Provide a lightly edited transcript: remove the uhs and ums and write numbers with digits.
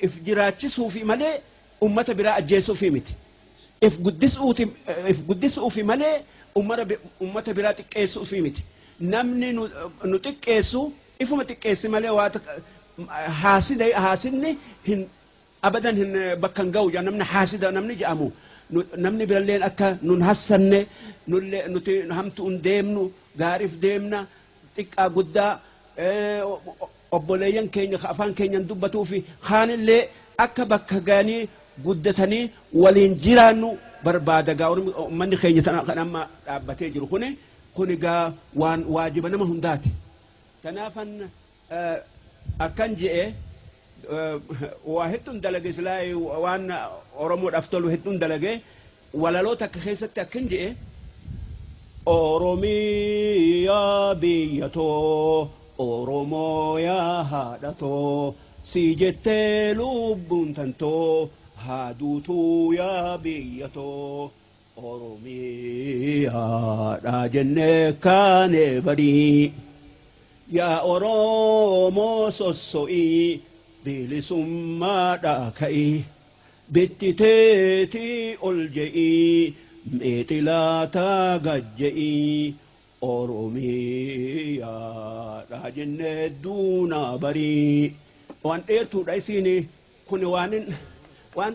If jiraachisuufi malee ummata biraa ajjeesuufi miti. If guddisuufi malee ummata biraa xiqqeessuufi miti. Namni nu xiqqeessu ifuma xiqqeessi malee waa haasida haasidni hin abadan hin bakka hin ga'u. Namni haasida namni jedhamu namni biralleen akka nun hassanne, nullee nuti hamtu hin deemnu, gaariif deemna. Xiqqaa guddaa, obboleeyyan keenya ka afaan keenyan dubbatuu fi kaanillee akka bakka ga'anii guddatanii waliin jiraannu barbaada. Gaa ummanni keenya kan amma dhaabbatee jiru kuni gaa waan waajiba nama hundaati. Kanaafan akkan je'e waa hedduun dalage, silaa waan Oromoodhaaf tolu hedduun dalage. Walaloo takka keessatti akkan je'e: Oromiyaa biyya too, Oromoo yaa haadha too, si jettee lubbuun tantoo haa duutuu yaa biyya too. Oromiyaadha jennee kaane barii, yaa Oromoo sosso'ii, bilisummaadha ka'ii, bittiteetii ol je'ii, meexilaataa gad je'ii. Oromiyaadha jennee duunaa barii. Waan dheertuudha isiin kun, waanin waan